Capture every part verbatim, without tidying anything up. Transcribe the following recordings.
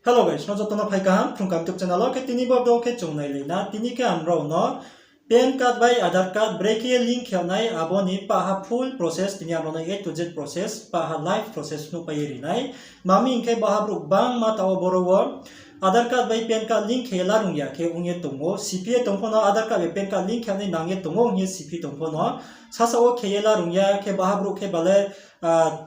Hello guys, no joto no phai kaham Phrung Kaham YouTube channel wo. Khe tini bo video khe chung nailai na. Tini khe ang nrao no PAN card bai Aadhaar card brekhe ye link khe yag nai, abo ni pahha full process tini ang nrao no A to Z process, pahha live process phnuhpai ye ri nai. Mami hing khe baha brouh gbangma taoh wo boro wo Aadhaar card bai PAN card link khe ye larung ya khe ong ye tong ou. Siphi ye tong pho no Aadhaar card bai PAN card link khe yag nai nang ye tong ou hing ye siphi tong pho no, sasa wo khe ye larung ya khe baha brouh khe bale,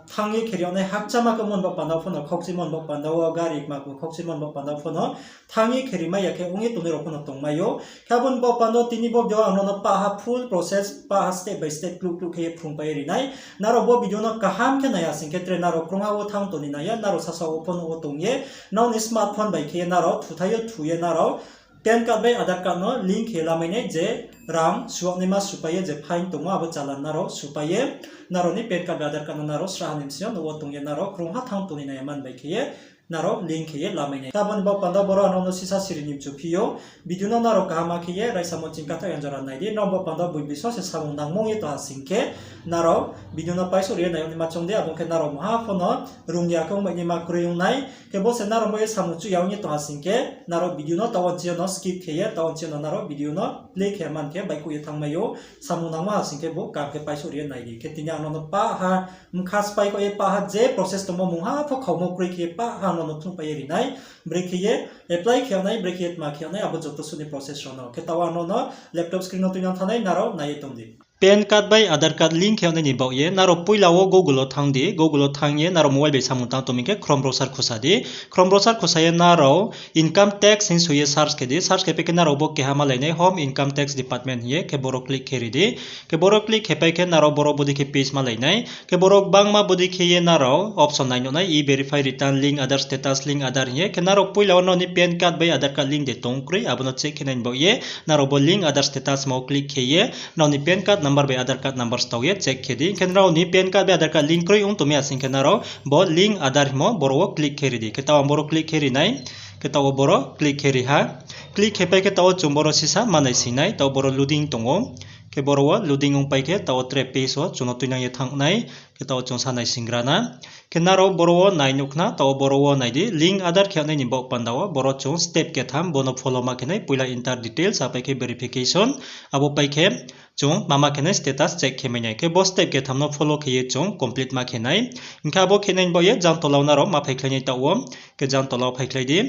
thanng ye khe ri yag nai hakchama khe mon bo panda wo pho no, khaukchimo ni bo panda wo, gari kma kma khaukchimo ni bo panda wo pho no thanng ye khe ri mai ya khe ong ye tongnai rao pho no tongmai ou. Khe abo ni bo panda wo tini bo video ang nrao no pahha full process, pahha step by step kluh kluh khe ye phrungpai ye ri nai. Nrao bo video no kaham khe nai ya sing khe tre nrao krungha wo thanng tong ni nai ya, nrao sasa wo phone wo tong ye, nrao ni smartphone bai khe ye nrao thuthai yo thu ye nrao PAN card bai Aadhaar card no link khe ye lamai nai, je rang suag naima supai ye je fine tongmo abo challan nrao supai ye, nrao ni PAN card bai Aadhaar card no nrao srahha ni bsing yo nouh wo tong ye nrao krungha thanng tong ni nai ya mani bai khe ye nrao link khe ye lamai nai. Abo ni bo panda wo boro ang nrao no sisa siri ni mchu phi ou. Video no nrao kaham khe ye raisamo chingkathaoh yang jora nai di. Nrao bo panda wo boi biso se samung nangmo ye tong ha sing khe, nrao video no paisouh ri ye nai ong naima choung di, abo ong khe nrao maha pho no rung ya khe ongmai naima kroi ong nai. Khe bo se nrao bo ye samung chuh ya ong ye tong ha sing khe, nrao video no taoh wo nching yo no skip khe ye, taoh wo nching yo no nrao video no play khe man khe baihkhouh ye thanngmai ou. Samung nangmo ha sing khe bo kaham khe paisouh ri ye nai di. Khe tini ang nrao no pahha mkha spai khe ye pahha je process tongmo mungha pho khaumo kroi khe ye pahha ang nrao no phnuhpai ye ri nai. Brekhe ye apply khe yag nai, brekhe ye tma khe yag nai, abo joto suh ni process rao no. Khe taoh ang nrao no laptop screen no tuinang thanng nai, nrao nai ye tong di. PAN card bai Aadhaar card link khe yag nai ni baoh ye nrao poila wo Google wo thanng di, Google wo thanng ye nrao mobile bai samung tang tong mi khe Chrome browser khusa di. Chrome browser khusa ye nrao income tax hing soi ye search khe di, search khe pai khe nrao bo keha malai nai, Home Income Tax Department hing ye, khe boro click khe ri di. Khe boro click khe pai khe nrao boro bodei khe page malai nai. Khe boro gbangma bodei khe ye nrao option nai nuh nai, E-Verify Return, Link Aadhaar Status, Link Aadhaar hing ye. Khe nrao poila wo nrao ni PAN card bai Aadhaar card link de tong kroi, abo no check khe nai ni baoh ye nrao bo Link Aadhaar Status himo click khe ye nrao ni PAN card number bai Aadhaar card number stao ye check khe di. Khe nrao ni PAN card bai Aadhaar card link kroi ong tong mi ya sing khe nrao bo Link Aadhaar himo boro wo click khe ri di. Khe taoh ang boro click khe ri nai. Khe taoh wo boro click khe ri ha. Click khe pai khe taoh wo chung boro sisa manai sing nai, taoh boro loading tong ou. Khe boro wo loading ong pai khe taoh wo tre page wo chung no tuinang ye thanng nai. Khe taoh wo chung sa nai singgra na. Khe nrao boro wo nai nuh khna, taoh wo boro wo nai di, link Aadhaar khe yag nai ni baoh panda wo boro chung step ketham bo no follow ma khe nai, poila enter details, apai khe verification, abo pai khe chung mama khe nai status check khe mai nai. Khe bo step ketham no follow khe ye chung complete ma khe nai. Hing khe abo khe nai ni baoh ye jang tola wo nrao ma phaikhlai nai taoh wo, khe jang tola wo phaikhlai di.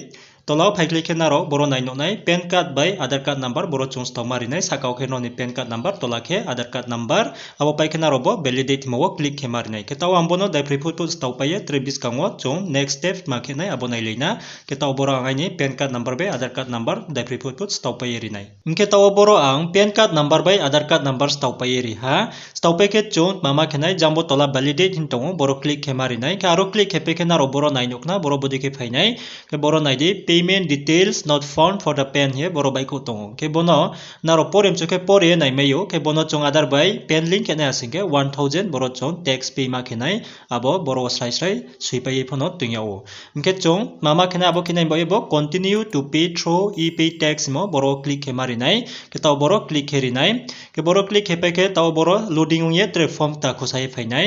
Tola wo phaikhlai khe nrao boro nai nuh nai, PAN card bai Aadhaar card number boro chung stao ma ri nai, sahka wo khe nrao ni PAN card number, tola khe Aadhaar card number, abo pai khe nrao bo validate himo wo click khe ma ri nai. Khe taoh ang bo no daiphroi phut phut stao pai ye tre buskang wo chung next step ma khe nai abo nailai na. Khe taoh boro ang aini PAN card number bai Aadhaar card number daiphroi phut phut stao pai ye ri nai. Hing khe taoh wo boro ang PAN card number bai Aadhaar card number stao pai ye ri ha. Stao pai khe chung mama khe nai, jang bo tola validate hing tong ou, boro click khe ma ri nai. Khe aro click khe pai khe nrao boro nai nuh khna, boro bodei khe phai nai. Khe boro nai di, payment details not found for the PAN hing ye boro baihkhouh tong ou. Khe bo no nrao pore mchu khe pore ye naimai ou. Khe bo no chung Aadhaar bai PAN link khe nai ha sing khe one thousand boro chung tax pay ma khe nai. Abo boro wo srai srai soipai ye pho no toing yag ou. Hing khe chung mama khe nai, abo khe nai ni baoh ye bo continue to pay through e-pay tax himo boro wo click khe ma ri nai. Khe taoh boro click khe ri nai. Khe boro click khe pai khe taoh boro loading ong ye tre form kta khusa ye phai nai.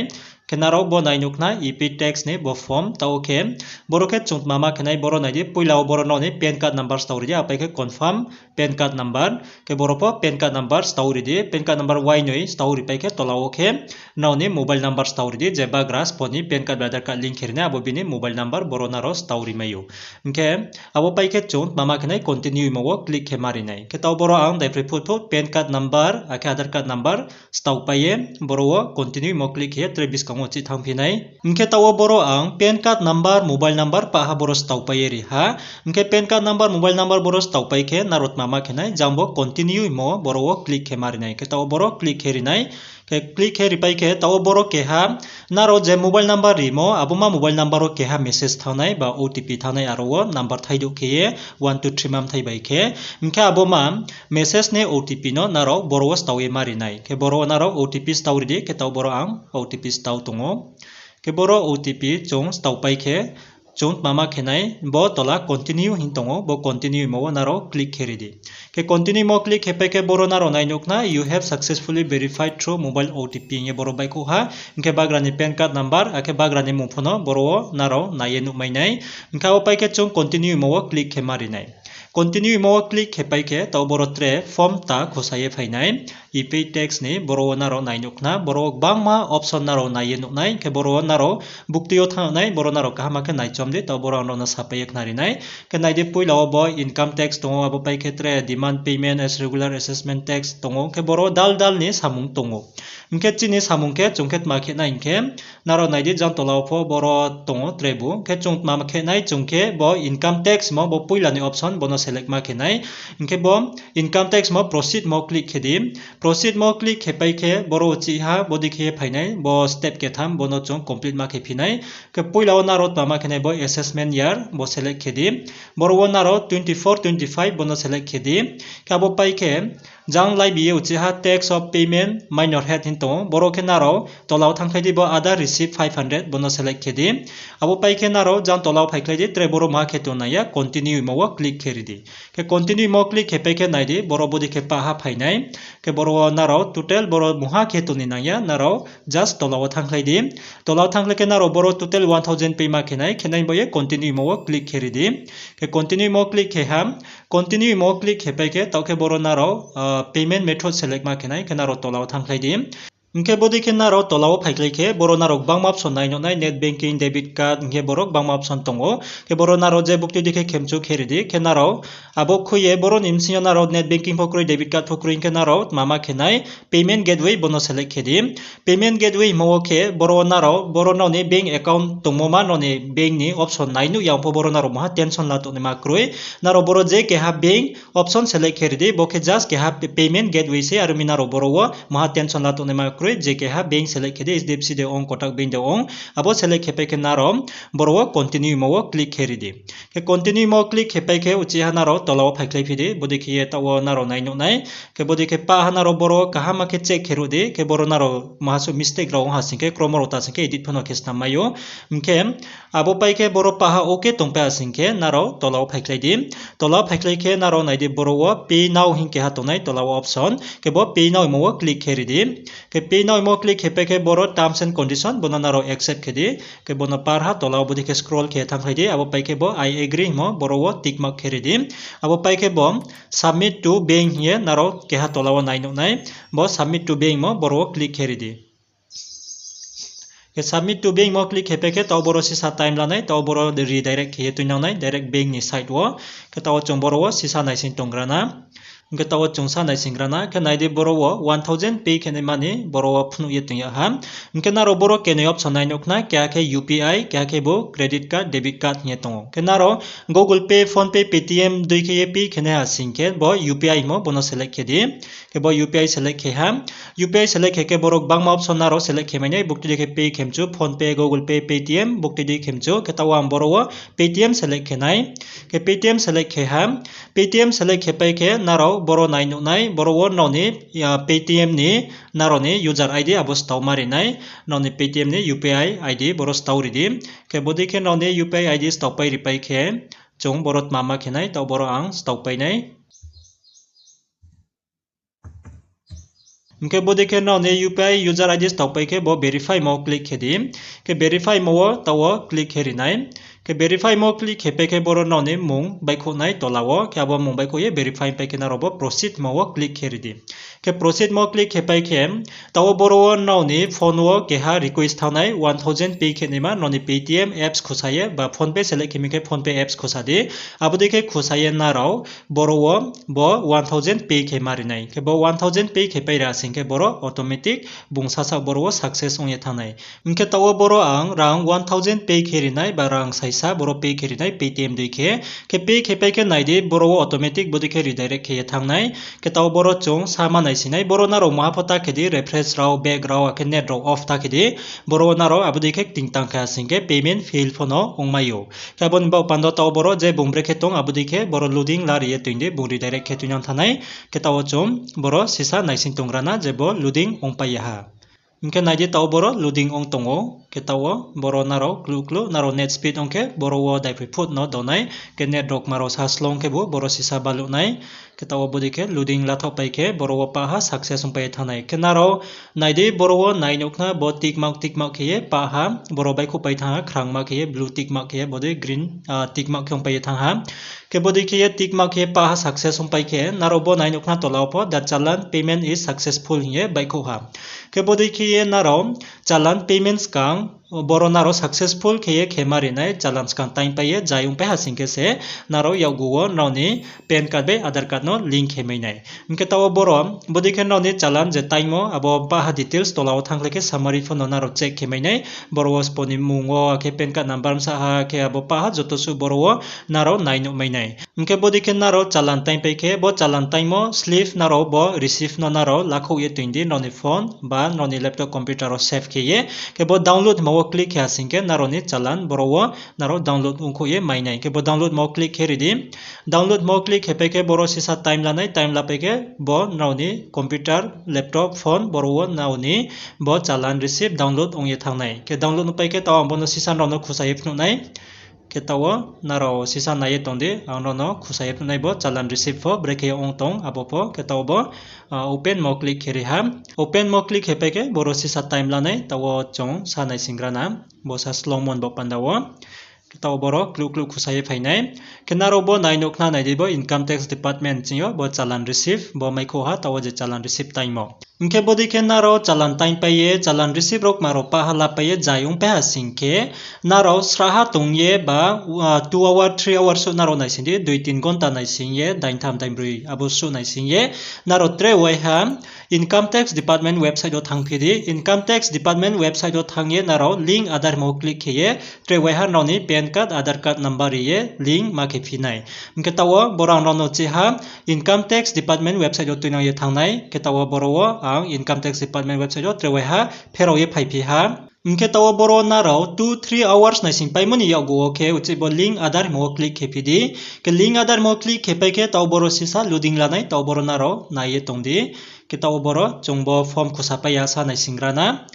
Khe nrao bo nai nuh khna e-pay tax ni bo form, taoh khe boro khe chung mama khe nai, boro nai di, poila wo boro nrao ni PAN card number stao ri di, apai khe confirm PAN card number, khe boro pho PAN card number stao ri di, PAN card number wainoi stao ri pai khe tola wo khe nrao ni mobile number stao ri di, je bagra spo ni PAN card bai Aadhaar card link khe ri nai, abo bini mobile number boro nrao stao ri mai ou. Hing khe abo pai khe chung mama khe nai continue himo wo click khe ma ri nai. Khe taoh boro ang daiphroi phut phut PAN card number akhe Aadhaar card number stao pai ye, boro wo continue himo click khe ye tre buskang wo chih thanngphi nai. Hing khe taoh wo boro ang PAN card number, mobile number pahha boro stao pai ye ri ha. Hing khe PAN card number, mobile number boro stao pai khe nrao tma ma khe nai, jang bo continue himo boro wo click khe ma ri nai. Khe taoh wo boro click khe ri nai. Khe click khe ri pai khe taoh wo boro keha nrao je mobile number rimo, abo ma mobile number wo keha message thanng nai ba O T P thanng nai, aro wo number thaidouh khe ye one two three ma mthai bai khe. Hing khe abo ma message ni O T P no nrao boro wo stao ye ma ri nai. Khe boro wo nrao O T P stao ri di, khe taoh boro ang O T P stao tong ou. Khe boro O T P chung stao pai khe, Chung tma ma khe nai, bo tola continue hing tong ou, bo continue hingmo wo nrao click khe ri di. Khe continue mo click khe pai khe boro nrao nai nuh khna, "You have successfully verified through mobile O T P" hing ye boro baihkhouh ha, hing khe bagra ni PAN card number, akhe bagra ni mung pho no boro wo nrao nai ye nuhmai nai. Hing khe abo pai khe chung continue hingmo wo click khe ma ri nai. Continue hingmo wo click khe pai khe taoh boro tre form ta khusa ye phai nai. E-pay tax ni boro wo nrao nai nuh khna, boro wo gbangma option nrao nai ye nuh nai, khe boro wo nrao buktui yo thanng nuh nai, boro nrao kaham khe naichom di, taoh boro ang nrao no sapai ye khnari nai. Khe nai di, poila wo bo income tax tong ou, abo pai khe tre demand payment as regular assessment tax tong ou, khe boro dal dal ni samung tong ou. Hing khe chini samung khe chung khe tma khe nai hing khe, nrao nai di jang tola wo pho boro tong ou tre bu. Khe chung tma khe nai chung khe bo income tax mo bo poila ni option, bo no select ma khe nai. Hing khe bo income tax mo proceed mo click khe di. Proceed mo click khe pai khe boro uchih ha bodei khe ye phai nai, bo step ketham, bo no chung complete ma khe phi nai. Khe poila wo nrao tma ma khe nai bo assessment year, bo select khe di. Boro wo nrao twenty four twenty five bo no select khe di. Khe abo pai khe jang laibi ye uchih ha tax of payment minor head hing tong ou. Boro khe nrao tola wo thanngkhlai di, bo other receipt five hundred bo no select khe di. Abo pai khe nrao jang tola wo phaikhlai di, tre boro maha khe tong nang ya, continue hingmo wo click khe ri di. Khe continue hingmo click khe pai khe nai di, boro bodei khe pah ha phai nai. Khe boro wo nrao total boro maha khe tong ni nang ya, nrao just tola wo thanngkhlai di. Tola wo thanngkhlai khe nrao boro total one thousand pay ma khe nai, khe nai bo ye continue hingmo wo click khe ri di. Khe continue hingmo click khe ha, continue hingmo click khe pai khe taoh khe boro nrao payment method select ma khe nai, khe nrao tola wo thanngkhlai di. Hing khe bodei khe nrao tola wo phaikhlai khe boro nrao gbangma option nai nuh nai, net banking, debit card, hing khe boro gbangma option tong ou. Khe boro nrao je buktui di khe khemchu khe ri di, khe nrao abo khui ye boro ni bsing yo nrao net banking pho kroi, debit card pho kroi, hing khe nrao tma ma khe nai, payment gateway bo no select khe di. Payment gateway hingmo wo khe boro wo nrao, boro nrao ni bank account tongmo ma nrao ni bank ni option nai nuh ya ong pho boro nrao maha tension la tongnaima kroi. Nrao boro je keha bank option select khe ri di, bo khe just keha payment gateway se, aro mi nrao boro wo maha tension la tongnaima kroi, je keha bank select khe di, H D F C de ong, Kotak Bank de ong, abo select khe pai khe nrao boro wo continue hingmo wo click khe ri di. Khe continue hingmo click khe pai khe uchih ha nrao tola wo phaikhlai phi di, bodei khe ye taoh wo nrao nai nuh nai. Khe bodei khe pah ha nrao boro kaham khe check khe ruh di, khe boro nrao maha suh mistake rao ong ha sing khe, kromo rao ta sing khe edit pho no khe snam mai ou. Hing khe abo pai khe boro pah ha OK tongpai ha sing khe nrao tola wo phaikhlai di. Tola wo phaikhlai khe nrao nai di, boro wo Pay Now hing keha tongnai tola wo option, khe bo Pay Now hingmo wo click khe ri di. Khe Pay Now hingmo click khe pai khe boro terms and condition bo no nrao accept khe di. Khe bo no par ha tola wo bodei khe scroll khe thanngkhlai di, abo pai khe bo I agree hingmo boro wo tick mark khe ri di. Abo pai khe bo Submit to Bank hing ye nrao keha tola wo nai nuh nai, bo Submit to Bank hingmo boro wo click khe ri di. Khe Submit to Bank hingmo click khe pai khe taoh boro sisa time la nai, taoh boro redirect khe ye tuinang nai direct bank ni site wo. Khe taoh wo chung boro wo sisa naising tonggra na. Hing khe taoh wo chung sa naising gra na, khe nai di boro wo one thousand pay khe naima ni boro wo phnuh ye tong yag ha. Hing khe nrao boro kenoi option nai nuh khna, keha khe U P I, keha khe bo credit card, debit card hing ye tong ou. Khe nrao Google Pay, PhonePe, Paytm dei khe ye pay khe nai ha sing khe bo U P I hingmo bo no select khe di. Khe bo U P I select khe ha. U P I select khe khe boro gbangma option nrao select khe mai nai, buktui di khe Pay khemchu, PhonePe, Google Pay, Paytm, buktui di khemchu, khe taoh wo ang boro wo Paytm select khe nai. Khe Paytm select khe ha. Paytm select khe pai khe nrao boro nai nuh nai, boro wo nrao ni Paytm ni nrao ni user I D abo stao ma ri nai, nrao ni Paytm ni U P I I D boro stao ri di. Khe bodei khe nrao ni U P I I D stao pai ri pai khe chung boro tma ma khe nai, taoh boro ang stao pai nai. Hing khe bodei khe nrao ni U P I user I D stao pai khe bo verify mo click khe di. Khe verify mo wo taoh wo click khe ri nai. Khe verify mo click khe pai khe boro nrao ni mung baihkhouh nai tola wo, khe abo mung baihkhouh ye verify pai khe nrao bo proceed mo wo click khe ri di. Khe proceed mo click khe pai khe taoh wo boro wo nrao ni phone wo keha request thanng nai, one thousand pay khe naima nrao ni Paytm apps khusa ye ba PhonePe select khe mi khe PhonePe apps khusa di. Abo dei khe khusa ye nrao boro wo bo one thousand pay khe ma ri nai. Khe bo one thousand pay khe pai ra sing khe boro automatic bung sasa boro wo success ong ye thanng nai. Hing khe taoh wo boro ang rang one thousand pay khe ri nai ba rang saisa boro pay khe ri nai Paytm dei khe. Khe pay khe pai khe nai di boro wo automatic bodei khe redirect khe ye thanng nai. Khe taoh wo boro chung sa ma naising nai, boro nrao maha pho ta khe di, refresh rao, back rao, akhe net rao off ta khe di. Boro wo nrao abo dei khe kting tang khe ha sing khe payment fail pho no ongmai ou. Khe abo ni baoh panda taoh wo boro je bung brekhe tong abo dei khe boro loading la ri ye toing di, bung redirect khe tuinang thanng nai. Khe taoh wo chung boro sisa naising tong gra na je bo loading ongpai ya ha. Hing khe nai di taoh wo boro loading ong tong ou. Khe taoh wo boro nrao kluh kluh nrao net speed ong khe boro wo daiphoi phut no donai. Khe net rao kma rao sa slow khebu boro sisa baluh nai. Khe taoh wo bodei khe loading lathoh pai khe boro wo pah ha success ongpai ye thanng nai. Khe nrao nai di, boro wo nai nuh khna bo tick mark tick mark khe ye pah ha, boro baihkhouhpai thanng ha, khrangma khe ye blue tick mark khe ye bodei green tick mark khe ongpai ye thanng ha. Khe bodei khe ye tick mark khe ye pah ha success ongpai khe nrao bo nai nuh khna tola wo pho the challan payment is successful hing ye baihkhouh ha. Khe bodei khe ye nrao challan payment skang boro nrao successful khe ye khe ma ri nai, challan skang time pai ye zai ongpai ha sing khe se nrao yakgu wo nrao ni PAN card bai Aadhaar card no link khe mai nai. Hing khe taoh wo boro bodei khe nrao ni challan je time wo abo pah ha details tola wo thanngkhlai khe summary pho no nrao check khe mai nai. Boro wo sbo ni mmung wo akhe PAN card number bsa ha khe abo pah ha joto suh boro wo nrao nai nuh mai nai. Hing khe bodei khe nrao challan time pai khe bo challan time wo slip nrao bo receipt no nrao lakhouh ye toing di nrao ni phone ba nrao ni laptop computer wo save khe ye. Khe bo download hingmo wo click khe ha sing khe nrao ni challan boro wo nrao download ongkhouh ye mai nai. Khe bo download mo click khe ri di. Download mo click khe pai khe boro sisa time la nai, time la pai khe bo nrao ni computer, laptop, phone boro wo nrao ni bo challan receipt download ong ye thanng nai. Khe download pai khe taoh ang bo no sisa nrao no khusa ye phnuh nai. Khe taoh wo nrao sisa nai ye tong di, ang nrao no khusa ye phnuh nai bo challan receipt pho brekhe ong tong abo pho. Khe taoh bo open mo click khe ri ha. Open mo click khe pai khe boro sisa time la nai, taoh wo chung sa nai sing gra na. Bo sa slow mo ni bo panda wo. Khe taoh wo boro kluh kluh khusa ye phai nai. Khe nrao bo nai nuh khna nai di bo Income Tax Department ching yo bo challan receipt bo maikhouh ha, taoh wo je challan receipt time mo. Hing khe bodei khe nrao challan time pai ye challan receipt rao kma rao pah ha lapai ye zai ongpai ha sing khe nrao srahha tong ye ba two hour, three hour suh nrao naising di, dui tin gonta naising ye, dain tham dain broi abo suh naising ye, nrao tre waiha Income Tax Department website wo thanngphi di. Income Tax Department website wo thanng ye nrao link Aadhaar hingmo click khe ye tre waiha nrao ni PAN card, Aadhaar card number ri ye link ma khe phi nai. Hing khe taoh wo boro ang nrao no chiha Income Tax Department website wo tuinang ye thanng nai. Khe taoh wo boro wo ang Income Tax Department website wo tre waiha pherao ye phaiphi ha. Hing khe taoh wo boro nrao two, three hours naising paimo ni yakgu wo khe uchih bo link Aadhaar hingmo click khe phi di. Khe link Aadhaar hingmo click khe pai khe taoh boro sisa loading la nai, taoh boro nrao nai ye tong di. Khe taoh wo boro chung bo form khusa pai ya sa naising gra na.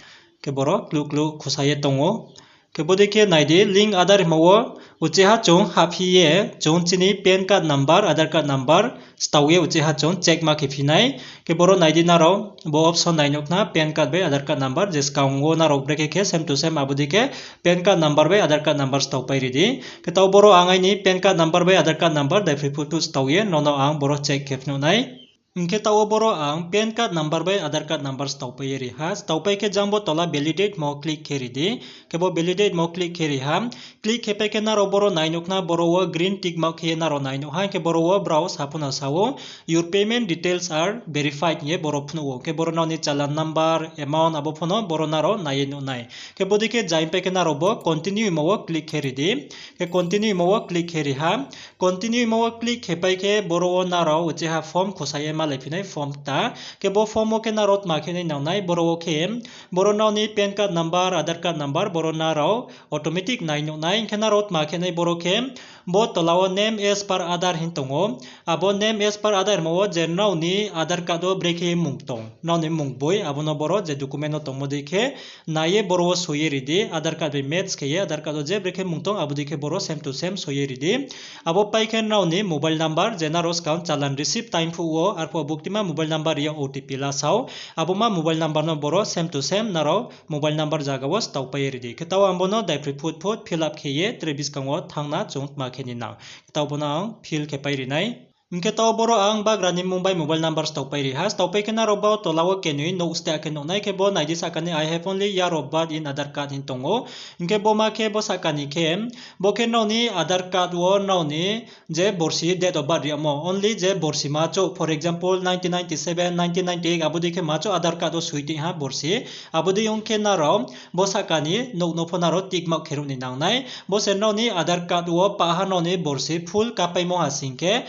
Khe boro kluh kluh khusa ye tong ou. Khe bodei khe nai di link Aadhaar hingmo wo uchih ha chung hahphi ye chung chini PAN card number, Aadhaar card number stao ye uchih ha chung check ma khe phi nai. Khe boro nai di nrao bo option nai nuh khna PAN card bai Aadhaar card number je skang wo nrao brekhe khe same to same abo dei khe PAN card number bai Aadhaar card number stao pai ri di. Khe taoh boro ang aini PAN card number bai Aadhaar card number daiphoi phut phut stao ye nrao no ang boro check khe phnuh nai. Hing khe taoh wo boro ang PAN card number bai Aadhaar card number stao pai ye ri ha. Stao pai khe jang bo tola validate mo click khe ri di. Khe bo validate mo click khe ri ha. Click khe pai khe nrao boro nai nuh khna boro wo green tick mark khe ye nrao nai nuh ha. Hing khe boro wo brao sa pho no sa ou, your payment details are verified hing ye boro phnuh ou. Khe boro nrao ni challan number, amount abo pho no boro nrao nai ye nuh nai. Khe bodei khe zai pai khe nrao bo continue hingmo wo click khe ri di. Khe continue hingmo wo click khe ri ha. Continue hingmo wo click khe pai khe boro wo nrao uchih ha form khusa ye malaiphi nai form kta. Khe bo form wo khe nrao tma khe nai nang nai boro wo khe boro nrao ni PAN card number, Aadhaar card number boro nrao automatic nai nuh nai. Hing khe nrao tma khe nai boro khe bo tola wo name as per Aadhaar hing tong ou. Abo name as per Aadhaar hingmo wo je nrao ni Aadhaar card wo brekhe mmung tong, nrao ni mmung boi abo no boro je document no tongmo dei khe nai ye boro wo soi ye ri di, Aadhaar card bai match khe ye Aadhaar card wo je brekhe mmung tong abo dei khe boro same to same soi ye ri di. Abo pai khe nrao ni mobile number je nrao skang challan receipt time phuh wo arphuh buktima mobile number ri ye OTP la sa ou, abo ma mobile number no boro same to same nrao mobile number zaga wo stao pai ye ri di. Khe taoh ang bo no daiphoi phut phut fill up khe ye tre buskang wo thanng na chung tma khe ni nang. Khe taoh bo no ang fill khe pai ri nai. Hing khe taoh boro ang bagra ni mmung bai mobile number stao pai ri ha. Stao pai khe nrao bo tola wo kenoi nouh steh khe nuh nai khe bo nai di sahka ni I have only year of birth in Aadhaar card hing tong ou. Hing khe bo ma khe bo sahka ni khe, bo khe nrao ni Aadhaar card wo nrao ni je borsi date of birth ri yagmo, only je borsi ma chouh, for example, nineteen ninety-seven, nineteen ninety-eight, abo dei khe ma chouh Aadhaar card wo soi tong ha borsi. Abo dei ong khe nrao bo sahka ni nouh no pho nrao tick mark khe ruh ni nang nai. Bo se nrao ni Aadhaar card wo pah ha nrao ni borsi full kapaimo ha sing khe,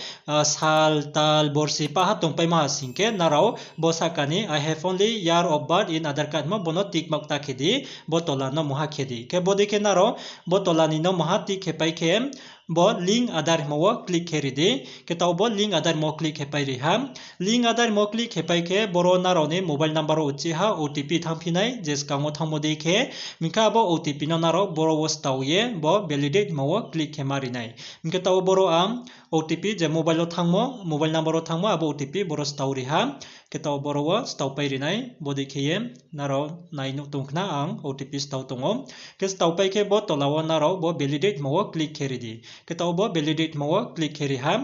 sal, tal, borsi pah ha tongpaimo ha sing khe nrao bo sahka ni I have only year of birth in Aadhaar card hingmo bo no tick mark ta khe di, bo tola no mungha khe di. Khe bodei khe nrao bo tola ni no mungha tick khe pai khe, Bo link Aadhaar hingmo wo click khe ri di. Khe taoh bo link Aadhaar hingmo click khe pai ri ha. Link Aadhaar hingmo click khe pai khe boro nrao ni mobile number wo uchih ha O T P thanngphi nai, je skang wo thanngmo dei khe. Hing khe abo O T P no nrao boro wo stao ye bo validate hingmo wo click khe ma ri nai. Hing khe taoh boro ang O T P je mobile wo thanngmo, mobile number wo thanngmo abo O T P boro stao ri ha. Khe taoh boro wo stao pai ri nai, bodei khe ye nrao nai nuh tong khna ang O T P stao tong ou. Khe stao pai khe bo tola wo nrao bo validate hingmo wo click khe ri di. Khe taoh bo validate hingmo wo click khe ri ha.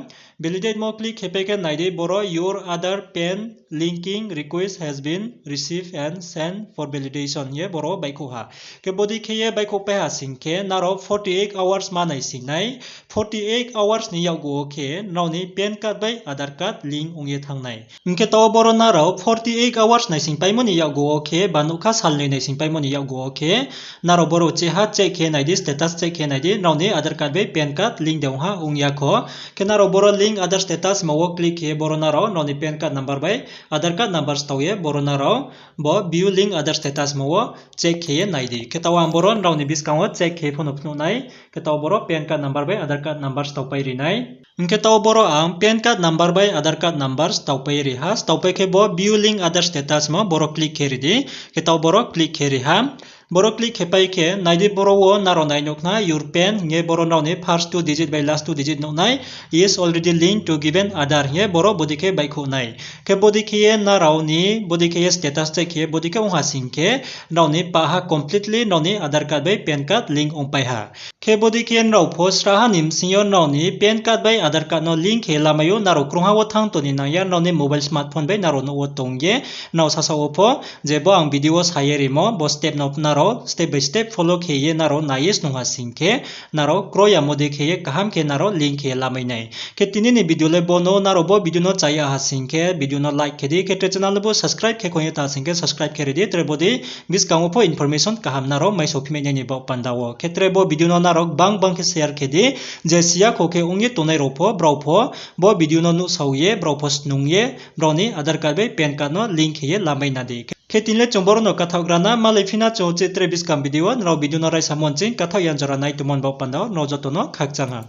Validate hingmo click khe pai khe nai di boro your Aadhaar PAN linking request has been received and sent for validation hing ye boro baihkhouh ha. Khe bodei khe ye baihkhouh pai ha sing khe nrao forty eight hours ma naising nai. Forty eight hours ni yakgu wo khe nrao ni PAN card bai Aadhaar card link ong ye thanng nai. Hing khe taoh boro nrao forty eight hours naising paimo ni yakgu wo khe, ba nuhkha salnoi naising paimo ni yakgu wo khe, nrao boro uchih ha check khe nai di, status check khe nai di, nrao ni Aadhaar card bai PAN card link de ong ha ong ya kho. Khe nrao boro link Aadhaar status hingmo wo click khe boro nrao nrao ni PAN card number bai Aadhaar card number stao ye boro nrao bo view link Aadhaar status hingmo wo check khe ye nai di. Khe taoh ang boro nrao ni buskang wo check khe pho no phnuh nai. Khe taoh boro PAN card number bai Aadhaar card number stao pai ri nai. Hing khe taoh boro ang PAN card number bai Aadhaar card number stao pai ri ha. Stao pai khe bo view link Aadhaar status hingmo boro click khe ri di. Khe taoh boro click khe ri ha. Boro click khe pai khe nai di boro wo nrao nai nuh khna your PAN hing ye boro nrao ni first two digit bai last two digit nuh nai is already linked to given Aadhaar hing ye boro bodei khe baihkhouh nai. Khe bodei khe ye nrao ni bodei khe ye status check khe bodei khe ong ha sing khe nrao ni pah ha completely nrao ni Aadhaar card bai PAN card link ongpai ha. Khe bodei khe nrao pho srahha ni bsing yo nrao ni PAN card bai Aadhaar card no link khe lamai ou, nrao krungha wo thanng tong ni nang ya, nrao ni mobile smartphone bai nrao nouh wo tong ye, nrao sasaoh wo pho, je bo ang video wo sa ye rimo, bo step no nrao step by step follow khe ye nrao nai ye snung ha sing khe, nrao kroi yamo dei khe ye kaham khe nrao link khe lamai nai. Khe tini ni video le bo no, nrao bo video no cha ya ha sing khe video no like khe di, khe tre channel no bo subscribe khe khong ye ta sing khe subscribe khe ri di, tre bodei buskang wo pho information kaham nrao maiso phimai nai ni baoh panda wo. Khe tre bo video no nrao gbang gbang khe share khe di, je siya kho khe ong ye tongnai rao pho, brao pho bo video no nuhsao ye, brao pho snung ye, brao ni Aadhaar card bai PAN card no link khe ye lamai na di. Khe tini le chung boro no kathaoh gra na, malai phi na chung uchih tre buskang video wo, nrao video no raisa monching kathaoh yan jora nai tongmo ni baoh panda wo, nrao joto no khakchang ha.